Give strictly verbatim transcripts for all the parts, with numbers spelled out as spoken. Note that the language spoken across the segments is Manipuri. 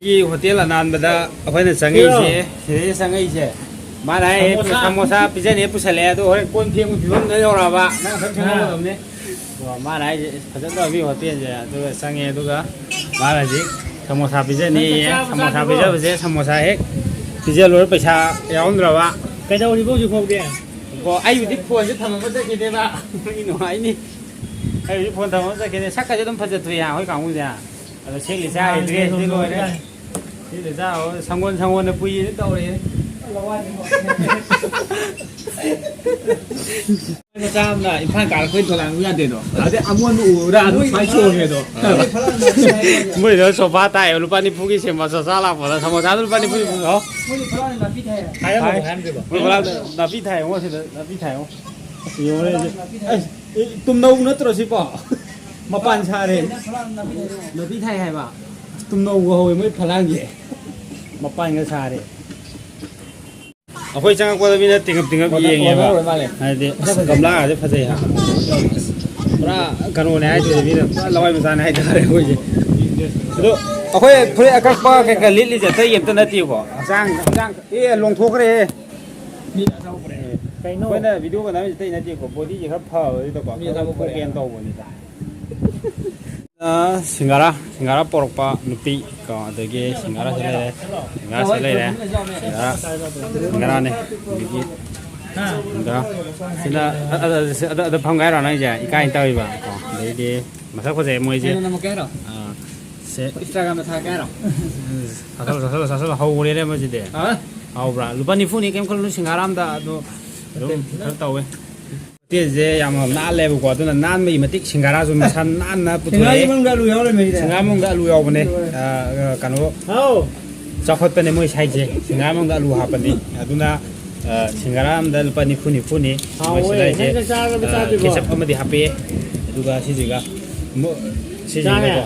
ꯁꯤ ꯍꯣꯇꯦꯜ ꯑꯅꯥꯟꯕꯗ ꯑꯩꯈꯣꯏꯅ ꯆꯪꯉꯛꯏꯁꯦ, ꯁꯤꯗꯩꯗ ꯆꯪꯉꯛꯏꯁꯦ꯫ ꯃꯥꯅ ꯍꯥꯏ, ꯁꯃꯣꯁꯥ꯫ ꯁꯃꯣꯁꯥ ꯄꯤꯖꯅꯤ ꯄꯨꯁꯜꯂꯛꯑꯦ, ꯑꯗꯣ ꯍꯣꯔꯦꯟ ꯀꯣꯟ ꯐꯦꯡꯕ ꯐꯤꯕꯝꯗ ꯌꯧꯔꯛꯑꯕ꯫ ꯅꯪ ꯈꯛ ꯐꯦꯡꯍꯧꯒꯗꯕꯅꯤ꯫ ꯑꯣ, ꯃꯥꯅ ꯍꯥꯏꯁꯦ ꯐꯖꯗꯕ ꯃꯤ ꯍꯣꯇꯦꯜꯁꯦ꯫ ꯑꯗꯨꯒ ꯆꯪꯉꯦ, ꯑꯗꯨꯒ ꯃꯥꯅ ꯍꯧꯖꯤꯛ ꯁꯃꯣꯁꯥ ꯄꯤꯖꯅꯤꯌꯦ꯫ ꯅꯪ ꯆꯥꯛ ꯆꯥꯕ ꯁꯃꯣꯁꯥ ꯆꯥꯗ꯭ꯔꯤꯕꯣ? ꯄꯤꯖꯕꯁꯦ, ꯁꯃꯣꯁꯥ ꯍꯦꯛ ꯄꯤꯖ ꯂꯣꯏꯔ ꯄꯩꯁꯥ ꯌꯥꯎꯔꯝꯗ꯭ꯔꯕ꯫ ꯀꯩꯗꯧꯔꯤꯕ ꯍꯧꯖꯤꯛ ꯐꯥꯎꯗꯤ? ꯀꯣ, ꯑꯩꯕꯨꯗꯤ ꯐꯣꯟꯁꯦ ꯊꯝꯃꯝꯃ ꯆꯠꯈꯤꯅꯦꯕ꯫ ꯃꯤ ꯅꯨꯡꯉꯥꯏꯅꯤ꯫ ꯑꯩꯕꯨꯗꯤ ꯐꯣꯟ ꯊꯝꯃꯝꯃ ꯆꯠꯈꯤꯅꯦ꯫ ꯁꯛꯀꯁꯦ ꯑꯗꯨꯝ ꯐꯖꯊꯣꯛꯑꯦ ꯍꯥ, ꯑꯩꯈꯣꯏ ꯀꯥꯡꯕꯨꯁꯦ꯫ ꯑꯗꯣ ꯁꯦꯠꯂꯤ ꯆꯥꯔꯤ ꯗ꯭ꯔꯦꯁꯇꯤ ꯂꯣꯏꯔꯦ꯫ ꯁꯦꯠꯂꯤ ꯆꯥꯔꯣ, ꯁꯪꯒꯣꯜ, ꯁꯪꯒꯣꯜꯅ ꯄꯨꯏꯌꯦꯅ ꯇꯧꯔꯦ꯫ ꯃꯆꯥ ꯑꯃꯅ ꯏꯝꯐꯥꯜ ꯀꯥꯔꯛꯄꯩ ꯊꯣꯂꯥꯡꯕ ꯌꯥꯗꯦꯗꯣ꯫ ꯑꯗꯩ ꯑꯃꯣꯟꯕ ꯎꯕꯗ ꯑꯗꯨꯝ ꯁꯨꯃꯥꯏꯅ ꯆꯣꯡꯉꯦꯗꯣ꯫ ꯃꯣꯏꯗꯣ ꯁꯣꯐꯥ ꯇꯥꯏꯑꯕ, ꯂꯨꯄꯥ ꯅꯤꯐꯨꯒꯤ ꯁꯦꯝꯕ ꯁꯣꯁꯥ ꯂꯥꯛꯄꯗ ꯁꯃꯣꯁꯥꯗꯣ ꯂꯨꯄꯥ ꯅꯤꯐꯨ ꯅꯤꯐꯨ ꯂꯧ꯫ ꯃꯣꯏꯗꯤ ꯐꯂꯥꯡ ꯅꯥꯄꯤ ꯊꯥꯏ ꯍꯥꯏ꯫ ꯍꯥꯏꯔꯝꯃꯕꯣ? ꯍꯥꯏꯔꯝꯗ꯭ꯔꯤꯕꯣ? ꯃꯣꯏ ꯐꯂꯥꯡ ꯅꯥꯄꯤ ꯊꯥꯏ ꯌꯦꯡꯉꯣ ꯁꯤꯗ, ꯅꯥꯄꯤ ꯊꯥꯏ ꯌꯦꯡꯉꯣ꯫ ꯑꯁ, ꯌꯦꯡꯉꯣꯅꯦ ꯁꯤ꯫ ꯑꯁ, ꯑꯦ, ꯇꯨꯝꯅꯧ ꯅꯠꯇ꯭ꯔꯣ ꯁꯤꯕꯣ? ꯃꯄꯥꯟ ꯁꯥꯔꯦ꯫ ꯅꯥꯄꯤ ꯊꯥꯏ ꯍꯥꯏꯕ꯫ ꯇꯨꯝꯅꯧ ꯍꯧꯋꯦ ꯃꯣꯏ ꯐꯂꯥꯡꯁꯦ꯫ ꯃꯄꯥꯟꯒ ꯁꯥꯔꯦ꯫ ꯑꯩꯈꯣꯏ ꯆꯪꯉꯛꯄꯗ ꯃꯤꯅ ꯇꯤꯡꯉꯞ ꯇꯤꯡꯉꯞ ꯑꯣꯔꯗꯔ, ꯌꯦꯡꯉꯦꯕ꯫ ꯑꯣꯔꯗꯔ ꯑꯣꯏ ꯃꯥꯜꯂꯦ꯫ ꯍꯥꯏꯗꯤ, ꯑꯁ, ꯒꯝꯂꯥꯒꯁꯦ ꯐꯖꯩ ꯍꯥ꯫ ꯄꯨꯔꯥ ꯀꯩꯅꯣꯅꯦ ꯍꯥꯏꯗꯣꯏꯁꯦ, ꯃꯤꯅ ꯄꯨꯔꯥ ꯂꯋꯥꯏ ꯃꯆꯥꯅꯦ ꯍꯥꯏꯇꯥꯔꯦ ꯑꯩꯈꯣꯏꯁꯦ꯫ ꯑꯗꯣ ꯑꯩꯈꯣꯏ ꯐꯨꯔꯤꯠ ꯑꯀꯛꯄ ꯀꯩꯀꯥ ꯂꯤꯠꯂꯤꯁꯦ ꯑꯇꯩ ꯑꯝꯇ ꯅꯠꯇꯦꯀꯣ꯫ ꯍꯛꯆꯥꯡ, ꯍꯛꯆꯥꯡ, ꯑꯦ, ꯂꯣꯡꯊꯣꯛꯈ꯭ꯔꯦꯍꯦ꯫ ꯃꯤꯠ ꯑꯆꯧꯕꯅꯦ꯫ ꯀꯩꯅꯣ? ꯑꯩꯈꯣꯏꯅ ꯚꯤꯗꯤꯑꯣꯒ ꯅꯝꯃꯤꯁꯦ ꯑꯇꯩ ꯅꯠꯇꯦꯀꯣ, ꯕꯣꯗꯤꯁꯦ ꯈꯔ ꯐꯕꯁꯤꯗꯀꯣ, ꯃꯤꯠ ꯈꯔ ꯑꯆꯧꯕꯅꯦ꯫ ꯄꯣꯛꯀꯦꯅ ꯇꯧꯕꯅꯤꯗ꯫ ꯑ, ꯁꯤꯡꯒꯥꯔꯥ, ꯁꯤꯡꯒꯥꯔꯥ ꯄꯣꯔꯛꯄ ꯅꯨꯄꯤ ꯀꯣ, ꯑꯗꯒꯤ ꯁꯤꯡꯒꯥꯔꯥꯁꯨ ꯂꯩꯔꯦ, ꯁꯤꯡꯒꯥꯔꯥꯁꯨ ꯂꯩꯔꯦ, ꯁꯤꯡꯒꯥꯔꯥ, ꯁꯤꯡꯒꯥꯔꯥꯅꯦ, ꯑꯗꯒꯤ ꯁꯤꯡꯒꯥꯔꯥ꯫ ꯁꯤꯗ, ꯑ, ꯑ, ꯑ, ꯁꯤ, ꯑꯗ, ꯑꯗ, ꯑꯗ ꯐꯝꯒꯦ ꯍꯥꯏꯔꯣ ꯅꯪꯁꯦ? ꯏꯀꯥꯏꯅ ꯇꯧꯔꯤꯕ ꯀꯣ, ꯑꯗꯩꯗꯤ ꯃꯁꯛ ꯐꯖꯩ ꯃꯣꯏꯁꯦ꯫ ꯀꯩꯅꯣ ꯅꯝꯃꯛꯀꯦ ꯍꯥꯏꯔꯣ? ꯑ, ꯁꯦ꯫ Instagram-ꯗ ꯊꯥꯒꯦ ꯍꯥꯏꯔꯣ? ꯆꯥꯁꯜꯂꯣ, ꯆꯥꯁꯜꯂꯣ, ꯆꯥꯁꯜꯂꯣ, ꯍꯧꯔꯦꯅꯦ ꯃꯁꯤꯗꯤ꯫ ꯑ? ꯍꯥꯎꯕ꯭ꯔꯥ? ꯂꯨꯄꯥ ꯅꯤꯐꯨꯅꯤ, ꯀꯩꯝ ꯈꯜꯂꯨꯅꯨ, ꯁꯤꯡꯒꯥꯔꯥ ꯑꯝꯗ ꯑꯗꯣ ꯑꯗꯨꯝ ꯈꯔ ꯇꯧꯋꯦ꯫ ꯍꯣꯇꯦꯜꯁꯦ ꯌꯥꯝꯅ ꯅꯥꯜꯂꯦꯕꯀꯣ, ꯑꯗꯨꯅ ꯅꯥꯟꯕꯒꯤ ꯃꯇꯤꯛ ꯁꯤꯡꯒꯥꯔꯥꯁꯨ ꯃꯁꯥ ꯅꯥꯟꯅ ꯄꯨꯊꯣꯔꯛꯑꯦ꯫ ꯁꯤꯡꯒꯥꯔꯥꯒꯤ ꯃꯅꯨꯡꯗ ꯑꯂꯨ ꯌꯥꯎꯔꯝꯃꯦ ꯁꯤꯗ꯫ ꯁꯤꯡꯒꯥꯔꯥ ꯃꯅꯨꯡꯗ ꯑꯂꯨ ꯌꯥꯎꯕꯅꯦ꯫ ꯍꯣꯏ꯫ ꯑ, ꯑ, ꯀꯩꯅꯣ, ꯍꯥꯎ꯫ ꯆꯥꯎꯈꯠꯄꯅꯦ ꯃꯣꯏ ꯁꯥꯏꯠꯁꯦ꯫ ꯁꯤꯡꯒꯥꯔꯥ ꯃꯅꯨꯡꯗ ꯑꯂꯨ ꯍꯥꯞꯄꯅꯤ꯫ ꯑꯗꯨꯅ, ꯑ, ꯁꯤꯡꯒꯥꯔꯥ ꯑꯃꯗ ꯂꯨꯄꯥ ꯅꯤꯐꯨ, ꯅꯤꯐꯨꯅꯤ꯫ ꯃꯣꯏ ꯍꯥꯎꯋꯦ꯫ ꯁꯤꯗ ꯍꯥꯏꯁꯦ, ꯅꯪ ꯆꯥꯛ ꯆꯥꯔꯕ ꯑ, ꯆꯥꯗ꯭ꯔꯤꯕꯣ? Ketchup ꯑꯃꯗꯤ ꯍꯥꯞꯄꯛꯑꯦ꯫ ꯑꯗꯨꯒ ꯁꯤꯁꯤꯒ, ꯃꯣ-, ꯆꯥꯔꯦ꯫ ꯁꯤꯁꯤꯒꯀꯣ꯫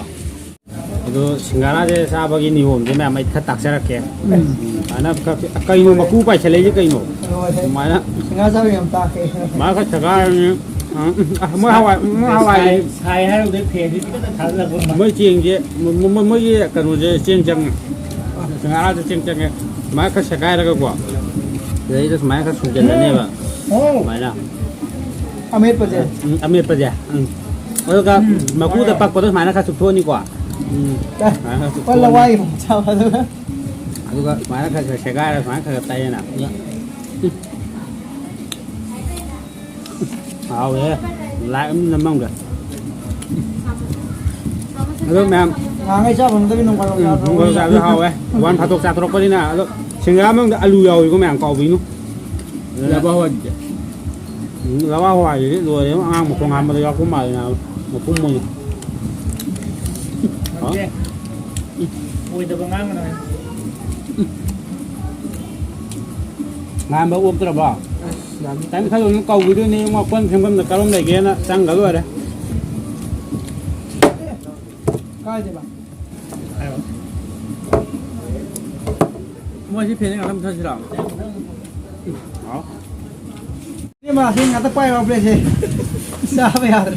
ꯑꯗꯣ ꯁꯤꯡꯒꯥꯔꯥꯁꯦ ꯆꯥꯕꯒꯤ ꯅꯤꯌꯣꯝꯁꯦ ꯃꯌꯥꯝ ꯑꯩ ꯈꯔ ꯇꯥꯛꯆꯔꯛꯀꯦ꯫ ꯎꯝ꯫ ꯁꯨꯃꯥꯏꯅ ꯈꯔ, ꯀꯩꯅꯣ ꯃꯀꯨ ꯄꯥꯏꯁꯜꯂꯛꯏꯁꯦ ꯀꯩꯅꯣ? ꯂꯣꯏꯔꯦ꯫ ꯁꯨꯃꯥꯏꯅ ꯁꯤꯡꯒꯥꯔꯥ ꯆꯥꯕ ꯌꯥꯝ ꯇꯥꯛꯀꯦ꯫ ꯁꯨꯃꯥꯏꯅ ꯈꯔ ꯁꯦꯒꯥꯏꯔꯅꯤ꯫ ꯎꯝ, ꯎꯝ, ꯑ, ꯃꯣꯏ ꯍꯋꯥꯏ, ꯃꯣꯏ ꯍꯋꯥꯏ꯫ ꯁꯥꯏ, ꯁꯥꯏ ꯍꯥꯏꯔꯨꯕꯗꯩ ꯐꯦꯟꯁꯤ ꯈꯤꯇꯪ ꯊꯥꯖꯤꯜꯂꯛꯄ ꯃꯥꯜꯂꯦ꯫ ꯃꯣꯏ ꯆꯦꯡꯁꯦ, ꯃꯣ-, ꯃꯣ-, ꯃꯣꯏꯒꯤ ꯀꯩꯅꯣꯁꯦ ꯆꯦꯡ ꯆꯪꯉꯦ꯫ ꯁꯤꯡꯍꯥꯔꯥꯁꯦ ꯆꯦꯡ ꯆꯪꯉꯦ꯫ ꯁꯨꯃꯥꯏꯅ ꯈꯔ ꯁꯦꯒꯥꯏꯔꯒꯀꯣ꯫ ꯁꯤꯗꯩꯗ ꯁꯨꯃꯥꯏꯅ ꯈꯔ ꯁꯨꯖꯜꯂꯅꯦꯕ꯫ ꯑꯣ꯫ ꯁꯨꯃꯥꯏꯅ꯫ ꯑꯃꯦꯠꯄꯁꯦ꯫ ꯎꯝ, ꯑꯃꯦꯠꯄꯁꯦ꯫ ꯎꯝ꯫ ꯑꯗꯨꯒ ꯎꯝ꯫ ꯃꯀꯨꯗ ꯄꯛꯄꯗꯣ ꯁꯨꯃꯥꯏꯅ ꯈꯔ ꯆꯨꯞꯊꯣꯛꯑꯅꯤꯀꯣ꯫ ꯎꯝ꯫ ꯑꯦ, ꯁꯨꯃꯥꯏꯅ ꯈꯔ ꯍꯣꯏ, ꯆꯨꯞꯊꯣꯛꯑꯅꯤ꯫ ꯂꯋꯥꯏ ꯑꯃꯨꯛ ꯆꯥꯕ ꯑꯗꯨꯒ꯫ ꯑꯗꯨꯒ ꯁꯨꯃꯥꯏꯅ ꯈꯔ ꯈꯔ ꯁꯦꯒꯥꯏꯔꯒ ꯁꯨꯃꯥꯏꯅ ꯈꯔ ꯈꯔ ꯇꯩꯔꯦꯅ꯫ ꯎꯝ꯫ ꯍꯥꯎꯋꯦ꯫ ꯂꯥꯏꯛ ꯑꯃ ꯅꯝꯃꯝꯒꯦ꯫ ꯑꯗꯣ ꯃꯌꯥꯝ ꯉꯍꯥꯟꯈꯩ ꯆꯥ ꯐꯪꯗꯕꯤ ꯅꯣꯡ ꯐꯥꯗꯣꯛ ꯎꯝ, ꯆꯥꯕ ꯅꯣꯡ ꯐꯥꯗꯣꯛ ꯆꯥꯕꯗꯤ ꯍꯥꯎꯋꯦ꯫ ꯋꯥꯟ ꯐꯥꯗꯣꯛ ꯆꯥꯊꯣꯔꯛꯄꯅꯤꯅ꯫ ꯑꯗꯣ ꯁꯤꯡꯒꯔꯥ ꯃꯅꯨꯡꯗ ꯑꯂꯨ ꯌꯥꯎꯏꯀꯣ ꯃꯌꯥꯝ, ꯀꯥꯎꯕꯤꯅꯨ꯫ ꯂꯕꯥ ꯍꯋꯥꯏꯗꯤ꯫ ꯎꯝ, ꯂꯕꯥ ꯍꯋꯥꯏꯗꯨꯗꯤ ꯂꯣꯏꯔꯦ꯫ ꯑꯉꯥꯡ ꯃꯈꯣꯡ ꯍꯥꯝꯕꯗ ꯌꯥꯎꯔꯛꯄ ꯃꯥꯜꯂꯦ ꯅꯥꯕ꯫ ꯃꯄꯨꯝ ꯑꯣꯏꯅ꯫ ꯍꯥꯎ꯫ ꯑꯣꯏꯗꯕ ꯉꯥꯡꯒꯅꯨ ꯍꯥꯏ꯫ ꯉꯥꯟꯕ ꯑꯣꯛꯇ꯭ꯔꯕꯣ? ꯑꯁ, ꯌꯥꯝ ꯇꯥꯏꯝ ꯈꯔ ꯑꯗꯨꯝ ꯀꯧꯈꯤꯗꯣꯏꯅꯦ, ꯏꯕꯨꯡꯉꯣ꯫ ꯀꯣꯟ ꯐꯦꯡꯐꯝꯗ ꯀꯔꯣꯝ ꯂꯩꯒꯦꯅ ꯆꯪꯒ ꯂꯣꯏꯔꯦ꯫ ꯀꯥꯏꯗꯦꯕ? ꯍꯥꯏꯔꯣ꯫ ꯃꯣꯏ ꯁꯤ ꯐꯦꯟꯁꯦ ꯉꯥꯛꯇꯪ ꯃꯨꯠꯊꯠꯁꯤꯔꯣ? ꯍꯥꯎ꯫ ꯏꯕꯦꯝꯃ, ꯁꯤ ꯉꯥꯛꯇ ꯄꯥꯏꯔꯣ ꯄ꯭ꯂꯦꯠꯁꯦ꯫ ꯆꯥꯕ ꯌꯥꯗ꯭ꯔꯦ꯫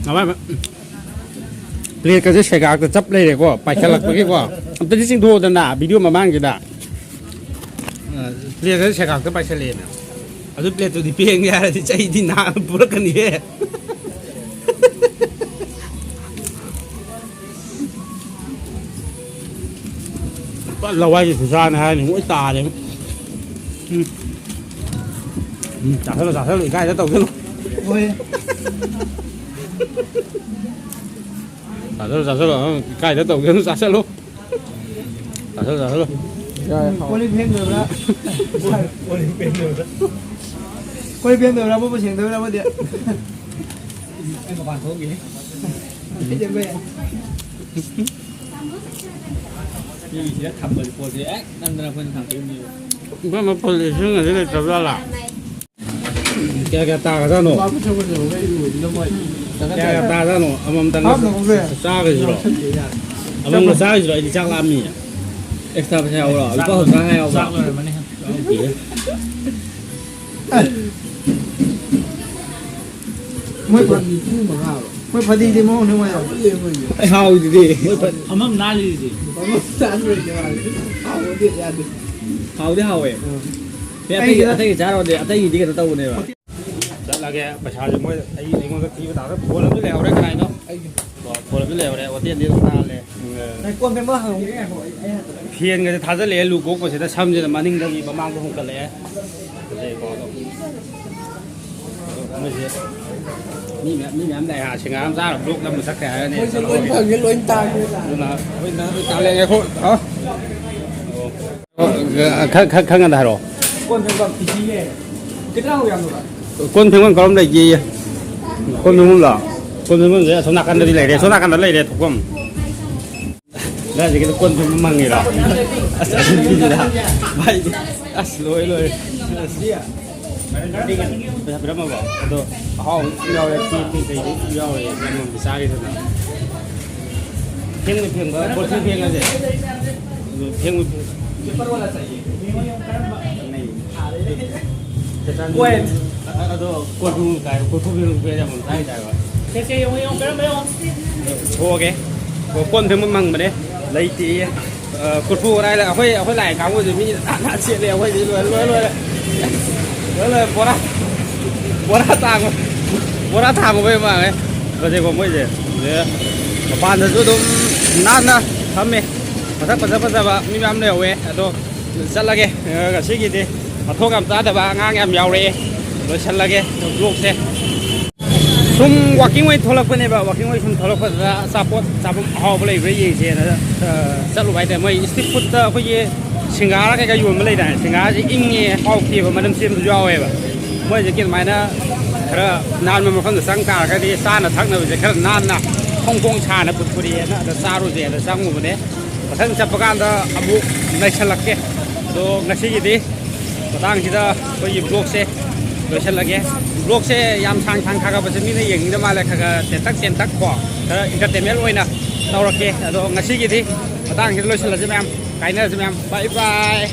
ꯅꯃꯥꯏ ꯃ-, ꯄ꯭ꯂꯦꯠꯀꯁꯦ ꯁꯦꯒꯥꯛꯇ ꯆꯞ ꯂꯩꯔꯦꯀꯣ, ꯄꯥꯏꯈꯠꯂꯛꯄꯒꯤꯀꯣ꯫ ꯑꯝꯇꯗꯤ ꯆꯤꯡꯊꯣꯛꯑꯣꯗꯅ, ꯚꯤꯗꯤꯑꯣ ꯃꯃꯥꯡꯁꯤꯗ꯫ ꯑ, ꯄ꯭ꯂꯦꯠꯀꯁꯦ ꯁꯦꯒꯥꯛꯇ ꯄꯥꯏꯁꯜꯂꯛꯑꯦꯅ꯫ ꯑꯗꯨ ꯄ꯭ꯂꯦꯠꯇꯨꯗꯤ ꯄꯦꯡꯒꯦ ꯍꯥꯏꯔꯗꯤ ꯆꯩꯗꯤ ꯅꯥꯟꯅ ꯄꯨꯔꯛꯀꯅꯤꯍꯦ꯫ ꯄꯨꯔꯥ ꯂꯋꯥꯏꯒꯤ ꯈꯨꯆꯥꯅꯦ ꯍꯥꯏꯅꯤ, ꯂꯣꯏ ꯇꯥꯔꯦ꯫ ꯎꯝ꯫ ꯎꯝ, ꯆꯥꯁꯜꯂꯣ, ꯆꯥꯁꯜꯂꯣ, ꯏꯀꯥꯏꯗ ꯇꯧꯁꯜꯂꯣ꯫ ꯍꯣꯏ꯫ ꯆꯥꯁꯜꯂꯣ, ꯆꯥꯁꯜꯂꯣ, ꯑꯪ, ꯏꯀꯥꯏꯗ ꯇꯧꯁꯜꯂꯣ, ꯆꯥꯁꯜꯂꯣ꯫ ꯆꯥꯁꯜꯂꯣ, ꯆꯥꯁꯜꯂꯣ꯫ ꯀꯣꯜ ꯂꯤꯛ ꯐꯦꯡꯗꯕ꯭ꯔꯥ? ꯀꯣꯜ ꯂꯤꯛ ꯐꯦꯡꯗꯕ꯭ꯔꯥ? ꯀꯣꯜ ꯂꯤꯛ ꯐꯦꯡꯗꯕ꯭ꯔꯥ? ꯑꯃꯕꯨ ꯁꯦꯡꯗꯕ꯭ꯔꯥ ꯑꯃꯗꯤ? ꯑꯩ ꯃꯄꯥꯟ ꯊꯣꯛꯈꯤꯅꯤ꯫ ꯐꯦꯡꯖꯟꯕ ꯌꯥꯏ꯫ ꯃꯤꯒꯤꯁꯤꯗ ꯊꯝꯕꯁꯦ ꯄꯣꯠꯁꯦ ꯍꯦꯛ ꯅꯝꯗꯅ ꯑꯩꯈꯣꯏꯅ ꯊꯥꯡꯇꯣꯛꯏꯅꯦꯕ꯫ ꯏꯕꯦꯝꯃ, ꯐꯨꯜ ꯏꯁꯤꯡ ꯑꯁꯤ ꯂꯩꯇ꯭ꯔꯕ ꯖꯥꯠꯂꯥ? ꯀꯌꯥ ꯀꯌꯥ ꯇꯥꯒ꯭ꯔꯖꯥꯠꯅꯣ? ꯃꯥ ꯈꯨꯠ ꯆꯪꯕ ꯆꯪꯕ ꯑꯩ ꯎꯕꯁꯤꯗ ꯃꯣꯏ ꯀꯌꯥ ꯀꯌꯥ ꯇꯥꯖꯥꯠꯅꯣ? ꯑꯃꯃꯝꯇꯪ ꯍꯥꯞꯅ ꯎꯕ ꯌꯥꯏ꯫ ꯆꯥꯈ꯭ꯔꯁꯤꯔꯣ? ꯑꯃꯃꯝꯒ ꯆꯥꯈ꯭ꯔꯁꯤꯔꯣ? ꯑꯩꯗꯤ ꯆꯥꯛ ꯂꯥꯝꯃꯤ꯫ ꯑꯦꯛꯁꯇ꯭ꯔꯥ ꯄꯩꯁꯥ ꯌꯥꯎꯕ꯭ꯔꯣ? ꯂꯨꯄꯥ ꯍꯨꯝꯗ꯭ꯔꯥ ꯌꯥꯎꯕ꯭ꯔꯣ? ꯆꯥꯛ ꯂꯣꯏꯔꯝꯃꯅꯤ꯫ ꯌꯥꯎꯗꯦ꯫ ꯃꯣꯏ ꯐ-, ꯃꯣꯏ ꯐꯗꯤꯗꯤ ꯃꯑꯣꯡ ꯅꯨꯡꯉꯥꯏ ꯌꯥꯝ ꯄꯨꯜꯂꯦ ꯃꯣꯏꯁꯦ꯫ ꯑꯩ ꯍꯥꯎꯗꯨꯗꯤ꯫ ꯃꯣꯏ ꯐ-, ꯑꯃꯝ ꯅꯥꯜꯂꯤꯗꯨꯗꯤ꯫ ꯑꯃꯝ ꯆꯥꯗ꯭ꯔꯗꯤ ꯌꯥꯗꯦ꯫ ꯍꯥꯎꯕꯗꯤ ꯌꯥꯗꯦ꯫ ꯍꯥꯎꯗꯤ ꯍꯥꯎꯋꯦ꯫ ꯎꯝ꯫ ꯑꯦ, ꯑꯇꯩꯒꯤ, ꯑꯩꯒꯤꯗ ꯑꯇꯩꯒꯤ ꯆꯥꯔꯨꯔꯗꯤ, ꯑꯇꯩꯒꯤꯗꯤ ꯀꯩꯅꯣ ꯇꯧꯕꯅꯦꯕ꯫ ꯆꯠꯂꯒꯦ꯫ ꯄꯩꯁꯥꯁꯦ ꯃꯣꯏ ꯑꯩ, ꯑꯩꯉꯣꯟꯗ ꯊꯤꯕ ꯇꯥꯔꯦ꯫ ꯐꯣꯟ ꯑꯃꯁꯨ ꯂꯩꯍꯧꯔꯦ꯫ ꯀꯅꯥꯏꯅꯣ? ꯑꯣ, ꯐꯣꯟ ꯑꯃꯁꯨ ꯂꯩꯍꯧꯔꯦ꯫ ꯍꯣꯇꯦꯜꯗꯤ ꯑꯗꯨꯝ ꯅꯥꯜꯂꯦ꯫ ꯎꯝ꯫ ꯅꯪ ꯀꯣꯟ ꯐꯦꯡꯕ ꯍꯪꯉꯨꯒꯦ ꯉꯥꯏꯈꯣ꯫ ꯑꯩ, ꯑꯩ ꯍꯥꯟꯅ ꯆꯠꯂꯒꯦ꯫ ꯐꯦꯟꯒꯁꯦ ꯊꯥꯖꯤꯜꯂꯛꯑꯦ꯫ ꯂꯨ ꯀꯣꯛꯄꯁꯤꯗ ꯁꯝꯁꯤꯅ ꯃꯅꯤꯡꯗꯒꯤ ꯃꯃꯥꯡꯗ ꯍꯣꯡꯀꯠꯂꯛꯑꯦ꯫ ꯐꯖꯩꯀꯣ ꯑꯗꯣ꯫ ꯃꯣꯏꯁꯦ ꯃꯤ ꯃꯌꯥꯝ, ꯃꯤ ꯃꯌꯥꯝ ꯂꯥꯛꯑꯦ ꯍꯥꯏ꯫ ꯁꯤꯡꯍꯥꯔ ꯑꯃ ꯆꯥꯔ ꯕ꯭ꯂꯣꯛ ꯅꯝꯕ ꯆꯠꯈ꯭ꯔꯦ ꯍꯥꯏꯔꯅꯤ꯫ ꯃꯣꯏꯁꯦ ꯂꯣꯏ ꯐꯪꯉꯦ, ꯂꯣꯏ ꯇꯥꯡꯉꯦ꯫ ꯑꯗꯨꯅ ꯑꯩꯈꯣꯏꯅ ꯇꯥꯜꯂꯦ꯫ ꯉꯥꯏꯈꯣ꯫ ꯑ? ꯑꯣ, ꯈ-, ꯈ-, ꯈꯪꯉꯗ ꯍꯥꯏꯔꯛꯑꯣ꯫ ꯀꯣꯟ ꯐꯦꯡꯐꯝ ꯄꯤꯁꯤꯌꯦ꯫ ꯈꯤꯇꯪ ꯍꯧ ꯌꯥꯝꯅ꯫ ꯀꯣꯟ ꯐꯦꯡꯐꯝ ꯀꯔꯣꯝ ꯂꯩꯒꯦꯌꯦ? ꯀꯣꯟ ꯐꯦꯡꯐꯝꯂꯣ? ꯀꯣꯟ ꯐꯦꯡꯐꯝꯁꯦ ꯑꯁꯣꯝ ꯅꯥꯀꯟꯗꯗꯤ ꯂꯩꯔꯦ, ꯑꯁꯣꯝ ꯅꯥꯀꯟꯗ ꯂꯩꯔꯦ ꯊꯣꯛꯐꯝ꯫ ꯀꯗꯥꯏꯗꯒꯤꯅꯣ ꯀꯣꯟ ꯐꯦꯡꯕ ꯃꯪꯉꯤꯔꯣ? ꯑꯁ, ꯑꯗꯨꯒꯤꯗꯨꯗ꯫ ꯚꯥꯏ, ꯑꯁ, ꯂꯣꯏ, ꯂꯣꯏ꯫ ꯑꯁ꯫ ꯄꯩꯁꯥ ꯄꯤꯔꯝꯃꯕꯣ? ꯑꯗꯣ ꯑꯍꯥꯎꯕ ꯌꯥꯎꯔꯦ, ꯀꯦꯛ ꯀꯩꯀꯩꯗꯤ ꯌꯥꯎꯔꯦ, ꯌꯥꯝ ꯌꯥꯝ ꯆꯥꯒꯦꯗꯅ꯫ ꯐꯦꯡꯕ ꯐꯦꯡꯕ, ꯀꯣꯔꯐꯨ ꯐꯦꯡꯉꯁꯦ꯫ ꯑꯗꯨ ꯐꯦꯡꯕ ꯐꯦꯡ-, ꯅꯩ꯫ ꯑ-, ꯑꯗꯣ ꯀꯣꯔꯐꯨ ꯀꯥꯏ, ꯀꯣꯔꯐꯨ ꯐꯦꯡꯕ ꯌꯥꯝ ꯆꯥꯏ ꯍꯥꯏꯕ꯫ ꯊꯣꯛꯑꯒꯦ꯫ ꯀꯣꯟ ꯐꯦꯡꯕ ꯃꯪꯕꯅꯦ꯫ ꯂꯩꯇꯦꯌꯦ꯫ ꯑ, ꯀꯣꯔꯐꯨ ꯀꯗꯥꯏ ꯂꯩ? ꯑꯩꯈꯣꯏ, ꯑꯩꯈꯣꯏ ꯂꯥꯏ ꯀꯥꯡꯕꯨꯁꯦ ꯃꯤ ꯅꯥꯟ ꯅꯥꯟ ꯁꯦꯠꯂꯦ꯫ ꯑꯩꯈꯣꯏꯗꯤ ꯂꯣꯏꯔꯦ, ꯂꯣꯏꯔꯦ, ꯂꯣꯏꯔꯦ꯫ ꯂꯣꯏꯔꯦ, ꯂꯣꯏꯔꯦ꯫ ꯕꯣꯔꯥ, ꯕꯣꯔꯥ ꯊꯥꯡꯕ, ꯕꯣꯔꯥ ꯊꯥꯡꯕ ꯃꯥꯡꯉꯦ꯫ ꯐꯖꯩꯀꯣ ꯃꯣꯏꯁꯦ꯫ ꯑꯗꯩ ꯃꯄꯥꯟꯗꯁꯨ ꯑꯗꯨꯝ ꯅꯥꯟꯅ ꯊꯝꯃꯦ꯫ ꯃꯁꯛ ꯐꯖ ꯐꯖꯕ ꯃꯤ ꯃꯌꯥꯝ ꯂꯩꯍꯧꯋꯦ꯫ ꯑꯗꯣ ꯆꯠꯂꯒꯦ꯫ ꯑ, ꯉꯁꯤꯒꯤꯗꯤ ꯃꯊꯣꯡ ꯌꯥꯝ ꯆꯥꯗꯕ ꯑꯉꯥꯡ ꯌꯥꯝ ꯌꯥꯎꯔꯛꯑꯦ꯫ ꯂꯣꯏꯁꯤꯜꯂꯒꯦ ꯕ꯭ꯂꯣꯛꯁꯦ꯫ ꯁꯨꯝ ꯋꯥꯀꯤꯡ ꯑꯣꯏꯅ ꯊꯣꯛꯂꯛꯄꯅꯦꯕ꯫ ꯋꯥꯀꯤꯡ ꯑꯣꯏꯅ ꯁꯨꯝ ꯊꯣꯛꯂꯛꯄꯗꯨꯗ ꯑꯆꯥꯄꯣꯠ ꯆꯥꯐꯝ ꯑꯍꯥꯎꯕ ꯂꯩꯕ꯭ꯔꯥ ꯌꯦꯡꯁꯦꯅ, ꯑ, ꯆꯠꯂꯨꯕ ꯍꯥꯏꯇꯥꯔꯦ꯫ ꯃꯣꯏ ꯏꯁꯇ꯭ꯔꯤꯠ ꯐꯨꯗꯇ ꯑꯩꯈꯣꯏꯒꯤ ꯁꯤꯡꯒꯥꯔꯥ ꯀꯩꯀꯥ ꯌꯣꯟꯕ ꯂꯩꯗꯥꯏꯅꯦ? ꯁꯤꯡꯒꯥꯔꯥꯁꯦ ꯏꯪꯉꯦ, ꯍꯥꯎꯇꯦꯕ, ꯃꯅꯝ ꯆꯦꯟꯕꯁꯨ ꯌꯥꯎꯋꯦꯕ꯫ ꯃꯣꯏꯁꯦ ꯑꯗꯨꯃꯥꯏꯅ ꯈꯔ ꯅꯥꯟꯕ ꯃꯐꯝꯗ ꯆꯪ ꯇꯥꯔꯒꯗꯤ ꯆꯥꯅ ꯊꯛꯅꯕꯁꯦ ꯈꯔ ꯅꯥꯟꯅ ꯐꯣꯡ ꯐꯣꯡ ꯁꯥꯅ ꯄꯨꯊꯣꯔꯛꯑꯦꯅ ꯑꯗ ꯆꯥꯔꯨꯁꯦꯅ ꯆꯪꯉꯨꯕꯅꯦ꯫ ꯃꯊꯪ ꯆꯠꯄ ꯀꯥꯟꯗ ꯑꯃꯨꯛ ꯅꯩꯁꯜꯂꯛꯀꯦ꯫ ꯑꯗꯣ ꯉꯁꯤꯒꯤꯗꯤ ꯃꯇꯥꯡꯁꯤꯗ ꯑꯩꯈꯣꯏꯒꯤ ꯕ꯭ꯂꯣꯛꯁꯦ ꯂꯣꯏꯁꯤꯜꯂꯒꯦ꯫ ꯕ꯭ꯂꯣꯛꯁꯦ ꯌꯥꯝ ꯁꯥꯡ ꯁꯥꯡ ꯊꯥꯒꯠꯄꯁꯦ ꯃꯤꯅ ꯌꯦꯡꯅꯤꯡꯗꯕ ꯃꯥꯜꯂꯦ꯫ ꯈꯔ ꯈꯔ ꯇꯦꯟꯇꯛ ꯇꯦꯟꯇꯛ ꯀꯣ, ꯈꯔ ꯏꯟꯇꯔꯇꯦꯟꯃꯦꯟ ꯑꯣꯏꯅ ꯇꯧꯔꯛꯀꯦ꯫ ꯑꯗꯣ ꯉꯁꯤꯒꯤꯗꯤ ꯃꯇꯥꯡꯁꯤꯗ ꯂꯣꯏꯁꯤꯜꯂꯁꯤ ꯃꯌꯥꯝ, ꯀꯥꯏꯅꯔꯁꯤ ꯃꯌꯥꯝ꯫ ꯕꯥꯏ ꯕꯥꯏ꯫